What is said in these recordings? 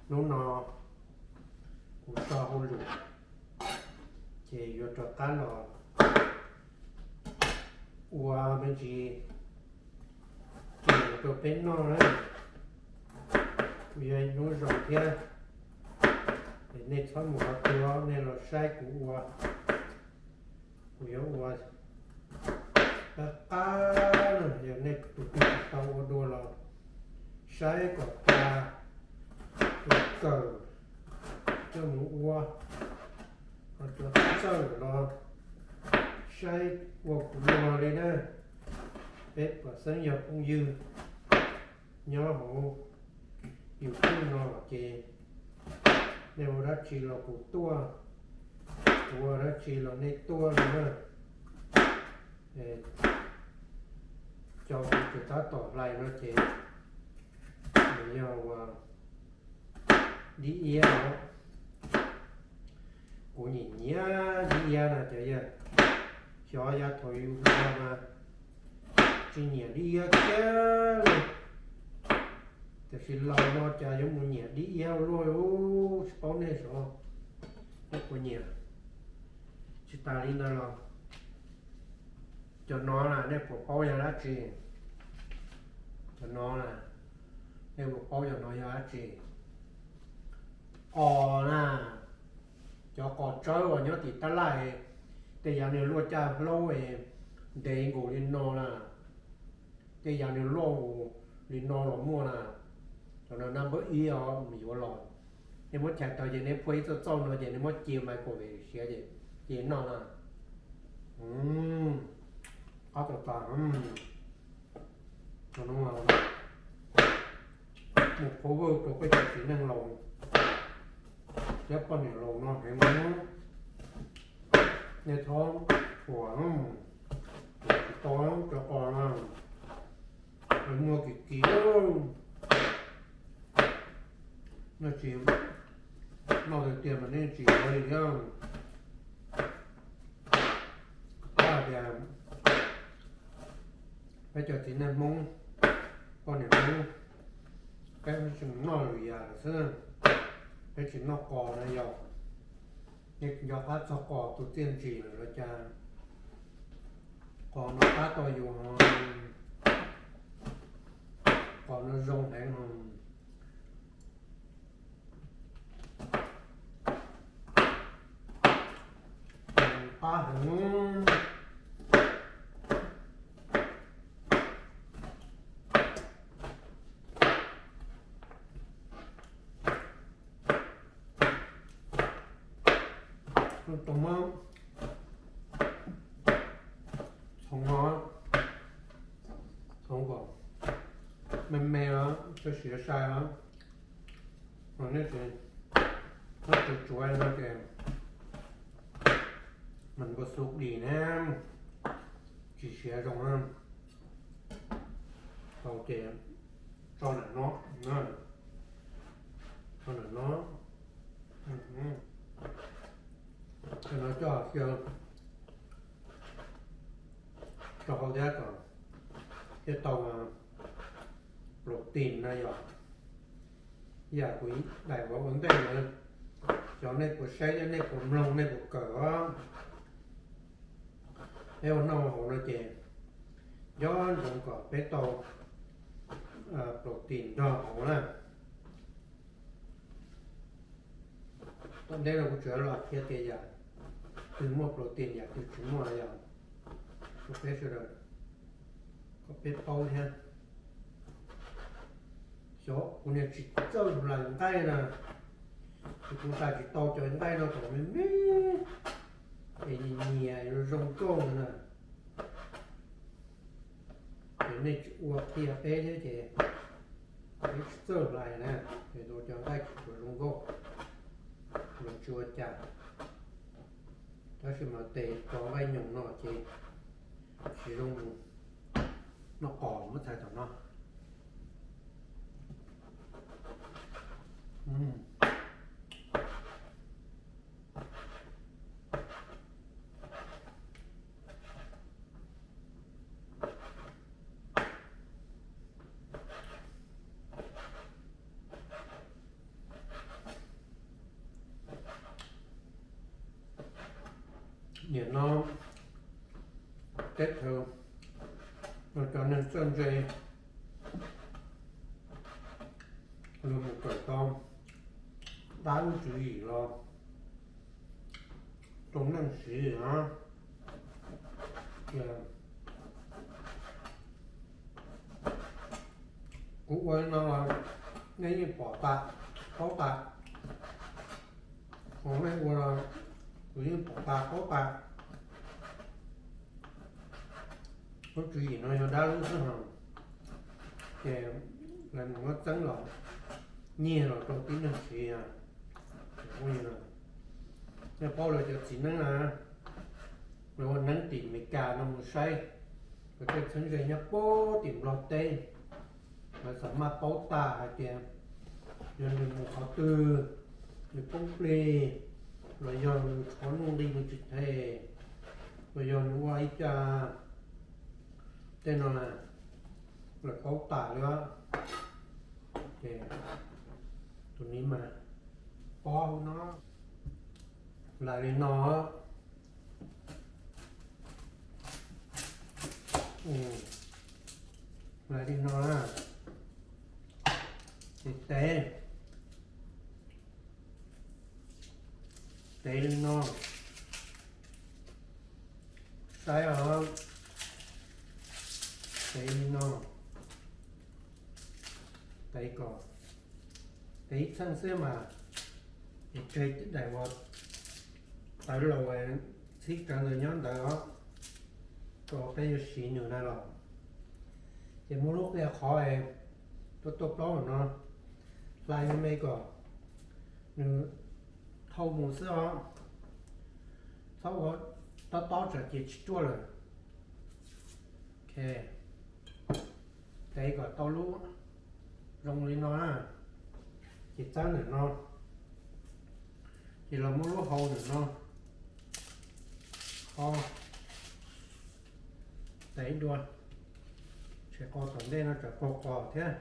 Hnub no kuv so hauj lwm ces yuav rov qab los ua me ntsis rau peb noj na. Kuv yog ib hnub zoo thiab, es nej txhob mus qhov twg, nej los saib kuv ua. Kuv yuav ua qab qab na, yog nej tus twg tsis tau ua dua los saib kom tas, tus kawm coj mus ua, ho cov txawj los saib ua kuv luag li na. Peb puas xeeb yog phooj ywg nyob hauv YouTube no ces nej ua dab tsi los kuv tuaj, kuv ua dab tsi los nej tuaj li na. Cov kuv tsis tab tom hlais no ces nws yog ua dib iab os. Kuv nyiam nyiam dib iab na cov yawg. Xyov yav thaum yus hluas mas tsis nyiam dib iab kiag li, tiam sis laus no cas yuav mus nyiam dib iab luaj li, tsis paub nej sov, nej puas nyiam? Tsis tas li ntawd los cov no na nej puas paub yog dab tsi? Cov no na nej puas paub cov no yog dab tsi? Qos na, cov qos tsawb uas nyob tim tab laj, tej yav nws luaj caj hlaub ntev nkaus li no na, tej yav nws luaj li no los muaj na. Cov no naj npawb ib os, yuav los nej muab chais tawm ces nej phua ib txoj txauj no ces nej muab cia mas kom siav ces cia noj na. Qab tas tas. Mus qhuav vwj rau peb cov txiv neej laus thiab poj niam laus no heev, nej txhob thuam, tsis tau cov qos no, muag kim kim. Nej tsis noj tiag tiag mas nej tsis yuav li thiab. Tab hais tias peb cov txiv neej Hmoob, poj niam Hmoob, peb tsis noj lwm yam lawm xwb, peb tsis noj qos na yog. Nej nco qab txog qos tus txiaj ntsig lawm los cas? Qos no qab tau yus, qos no zoo heev. Qab heev. Tau muab txhoov no, txhoov kom me me os, txhob siav sai os. Nej tsis txhob tsuav tsuav no ces mas npua xu dim ne, tsis siav zoo na. Tau ces tso nram no, tso nram no, no coj kiag rau hauv thiab kom thiaj tau protein na yom. Yam kuv daim ua ua ntej na, xyov nej puas saib thiab nej puas mloog nej puas kawm os. Peb ua noj hauv no ces nco ntsoov kom peb tau protein nrog hauv na. Tom ntej no kuv tsuas los qhia tias yam twg muaj protein yam twg tsis muaj yom, rau peb sawv daws kom peb paub thiab. Xyov kuv niag tsis txawj hlais nqaij na, ces kuv hlais tsis tau cov nqaij no kom me me es nyias nyias zoo nkauj ntawd na. Ces nej tsis ua qhia peb thiab ces peb tsis txawj hlais na, ces tus cov nqaij tsis tshua zoo nkauj los tsis ua cas. Tab sis mas tes cov nqaij nyoos no ces tsis zoo mus noj qos, muab txhais tom no. Nim no teb chaws los cov neeg txawj ntse, luag mus kawm tau dab lub tswv yim los rau neeg siv na. Ces kuv ua li no los nej yeej pom tas, paub tas. Ho nej ua los kuv yeej pom tas, paub tas. Lub tswv yim no yog dab lub xwb hos, ces lawv mus muab txeeb los nyiag los rau tib neeg siv. Nej paub lawv cov txiv neeb na, lawv ua neeb tim Amelikas no mus saib, lawv tej txheeb ze nyob puag tim Nplog teb, lawv xam maj paub tas hais tias yog nws mus qhov twg, nws poob plig, los yog nws rhuav nuj nqi nws tsis them, los yog nws ua ib co tej no na, lawv paub tas li. Ces tus ni mas pob hauv no, lais li no, lais li no na, ces tev, tev li no, saib os, tev li no, tev kom, tev ib txheej xwb mas, es tseg daim uas tawv laus txhib rawv ntawd nyob ntawd os, kom peb yuav siv nws na los. Ces muab lub qia qhov es tuaj tuaj plaub no hlais me me kom nws thau mus xwb os, txhob ua tob tob tsam ces tsis ruaj lawm. Ok, tev kom tau lub zoo li no na, ces txawb ntawm no, ces los muab lub hau ntawm no qho, tev dua, tsam qos tom ntej no tsam qaug qos thiab.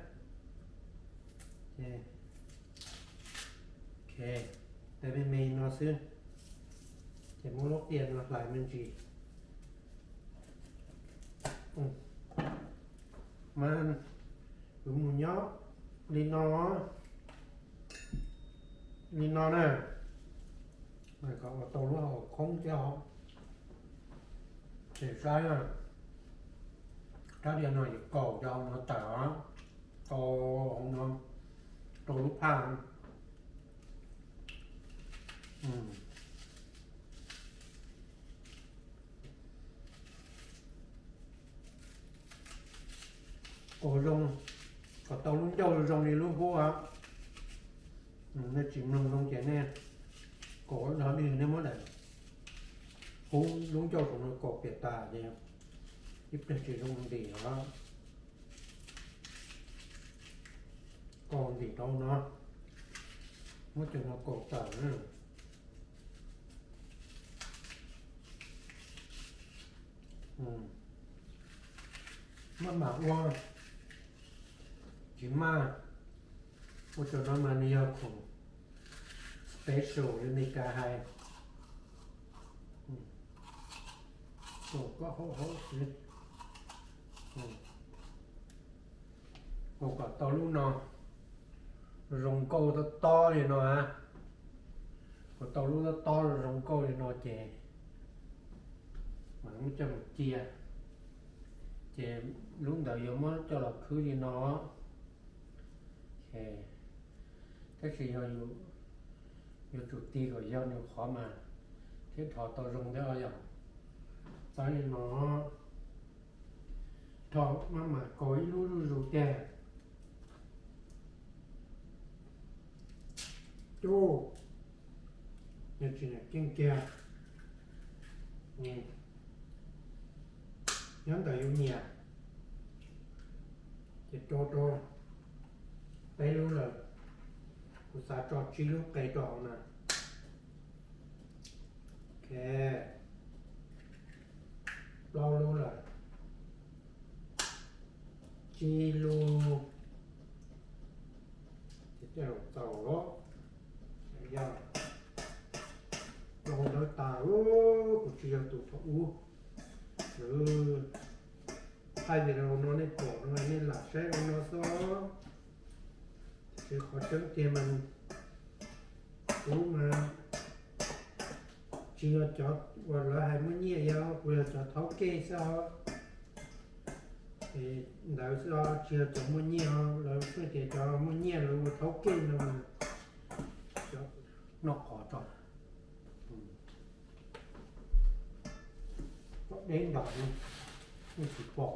Ok, tev me me no xwb, ces muab lub qia no hlais me ntsis. Mas kuv mus nyob li no, li no na, kom ua tau lub hau khoob thiab os. Ces saib na, rab diav no yuav kaum cov hauv no tawm os, kaum hauv no rau lub phaj. Kaum zoo, kom tau lub ncauj zoo li lub hub os. Nej tsis mloog zoo ces nej kaum no dig nej muab daim hub lub ncauj saum no kaum piam tas ces ib pliag tsis zoo ntim os. Kaum ntim rau no, muab cov no kaum tawm na. Maj mam ua, tsis maj, ua cov no mas nws yog khoom special li Meskas hais. Kaum kom hauv hauv xwb, ua kom tau lub no zoo nkauj tob tob li no a. Kom tau lub tob tob zoo nkauj li no ces mam muab coj mus cia, ces lub ntawd yuav muab coj los khwb li no. Tab sis yog yuav tsum tig kom yog nws qhov mas thiaj dhos tau zoo thiab os yom. Txawb li no, dhos maj mam kaus ib lub zuj zus tiag. Cub, yog tsis niam keej kiag, nyob ntawm yus nyiam, ces rau rau peb lub lawm, kuv xav tso tsib lub qe rau hauv na. Ok, plaub lub lawm, tsib lub, ces tej zaum txaus, yog plaub lub tas, kuv Tsis yog tus thaum ub, lawv thaij video no nej pom no nej lam saib ua no xwb. Tiam sis qhov tseeb tiag mas kuv mas tsis yog cov uas lawv hais muaj nyiaj, yog kuv yog cov thaub kej xwb os. Es ntawd xwb os, tsis yog cov muaj nyiaj os, lawv xwb tias cov muaj nyiaj lawv ua thaub kej no. Noj qos tso, kom deb ntas, nej tsis pom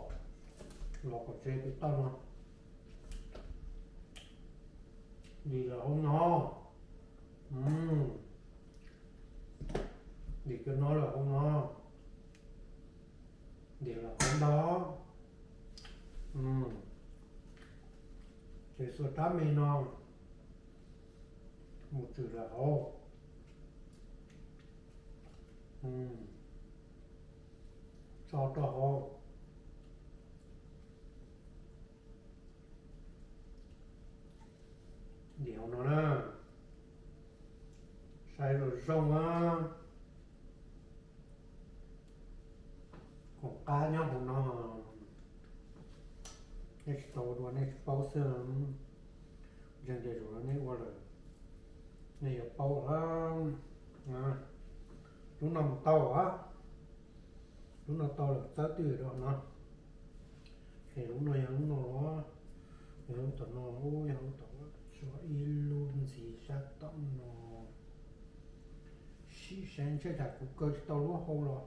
los kom ze tus toj no. Ntim lawm hauv no. Ntim cov no lawm hauv no. Ntim lawm hauv no. Ces xuas rab me no mus txwm lawm hauv, tso rau hauv. Ntim hauv no na, saib zoo zoo na. Koom qab nyob hauv no, nej tsis tau ua dua nej tsis paub xwb. Ntseeg tias zaum no nej ua lawm, nej yuav paub. Lub no mus tau, lub no tau lawm, txawb twj ywm rau no. Es lub no yog lub no, yog lub tom no, yog lub tom, tso ib lub ntxiv sab tom no. Sim saib ntshe cas kuv kaw tsis tau lub hau los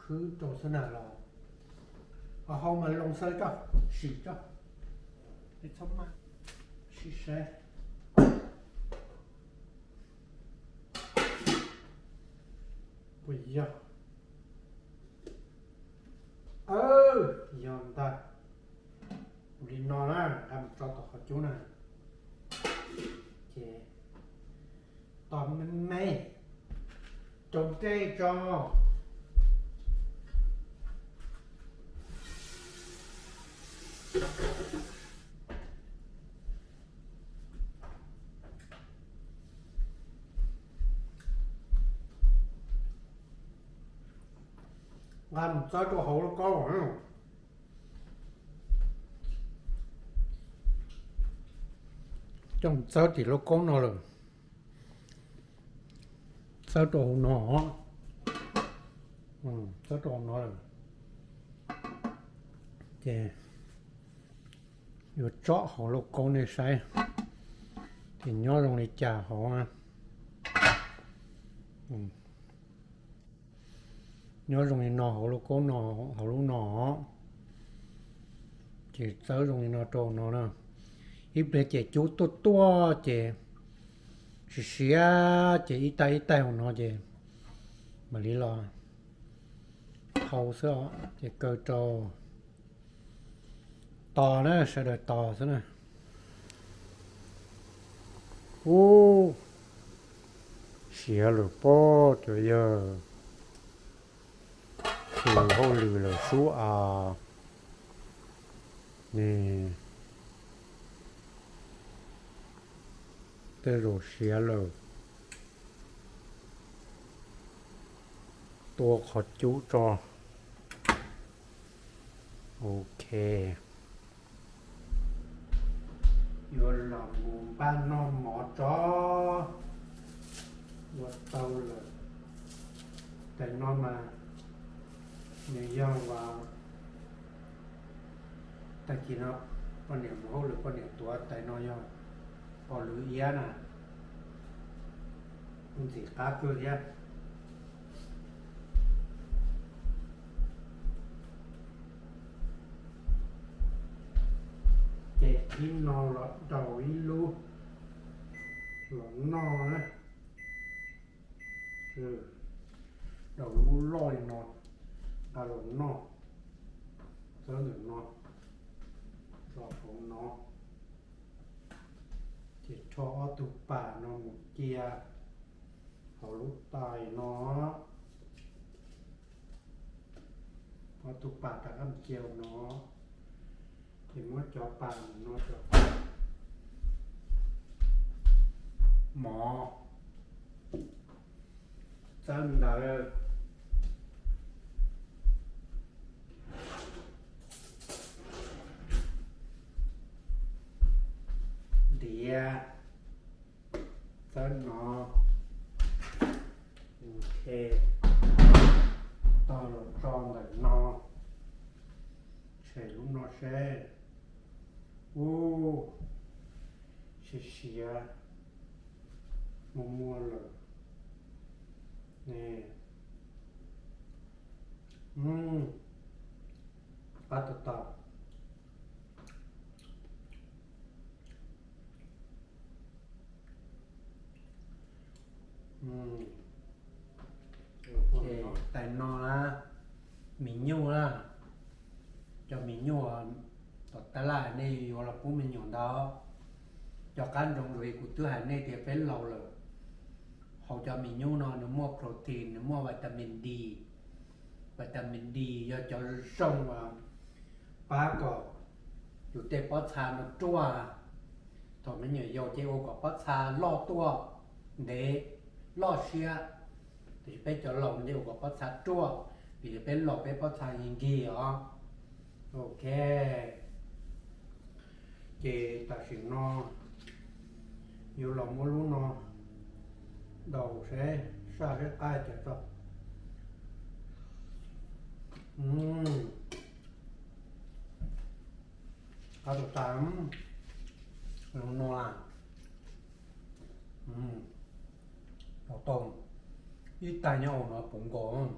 khwb rau xwb na los. Hau mas loo xawb coj, sim coj, txhob maj, sim saib. Puas yog? Yog ntag. Ua li no na, nqa mus tso tom qhov cub na, ces tos me me, rau dej tso. Nqa mus txawb rau hauv lauj kaub. Coj mus txawb tim lauj kaub no lawm. Txawb rau hauv no, txawb rau hauv no lawm. Ces yuav tsom hauv lauj kaub nej saib, ces nyob zoo li cas hauv. Nyob zoo li no hauv lauj kaub no, hauv lub no, ces txawb zoo li no rau no na. Ib pliag ces cub tuaj tuaj ces siav siav ces ib taig ib taig hauv no ces mam li los hau xwb os, ces kaw rau. Tos na, sawv daws tos xwb na. Ub, siav lawm pob, cov yawg tus hauj lwm lawm sub as. Ne, tej zaum siav lawm. Tua qhov cub tso. Ok. Yuav los mus npaj noj mov tso. Ua tau lawm. Tais no mas nws yog uas tag kis no poj niam mus hauj lwm, poj niam tuav, tais no yog pos lwm iab na, ntxim qab kawg thiab. Ces ib no los daus ib lub los noj na. Daus lub loj li no, nqa los noj, txawb ntawm no, tso hauv no, ces rho ob tug pas no mus cia hauv lub tais no. Ob tug pas rov qab mus cia hauv no, ces muab cov pas no cov mov txawb ntawd, Txawb no, ok, tog los tso ntawm no, tshem lub no seb. Ub, siav siav, muag muag lawm ne. Qab tau tau. Tais no na, mis nyuj na, cov mis nyuj tom tab laj nej yuav los pub me nyuam ntau. Cov qab nroo zoo li kuv twb hais nej tias peb laus lawm, haus cov mis nyuj no nws muaj protein, nws muaj vitamin D. Vitamin D yog cov zoo pab kom yus tej pob txha no ruaj. Thaum me nyuam yaus ces ua kom pob txha loj tuaj, ntev, loj siab. Tiam sis peb cov laus ces ua kom pob txha ruaj, vim tias peb laus peb pob txha nkig nkig os. Ok, ces tam sim no yuav los muab lub no daus seb saj seb qab cas tso. Qab tau tas, zoo no a. Tau tau, ib tais nyob hauv no puv nkaus,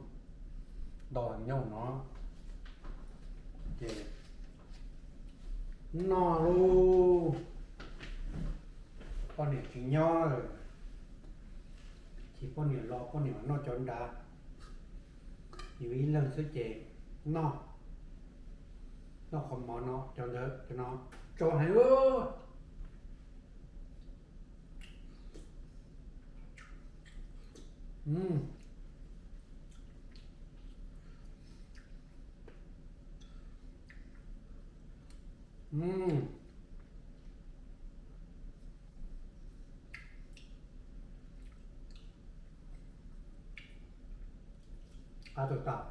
ntau nyob hauv no. Ces noj lauj, poj niam tsis nyob lawm, ces poj niam los poj niam noj cov nrad, yus ib leeg xwb ces noj, noj qhov mov no, cov ntawd cov no tsau heev. Qab tau tas.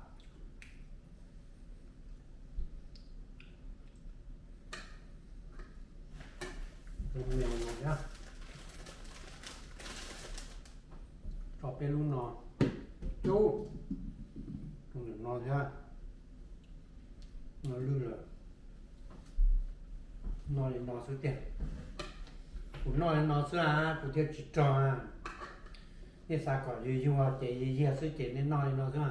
Tso peb lub no, cub, no thiab, no lwj lawm. Noj li no xwb tiag. Kuv noj li no xwb a, kuv thiaj tsis rog. Nej xav kom yuag yuag ces yiag yiag xwb ces nej noj li no xwb a.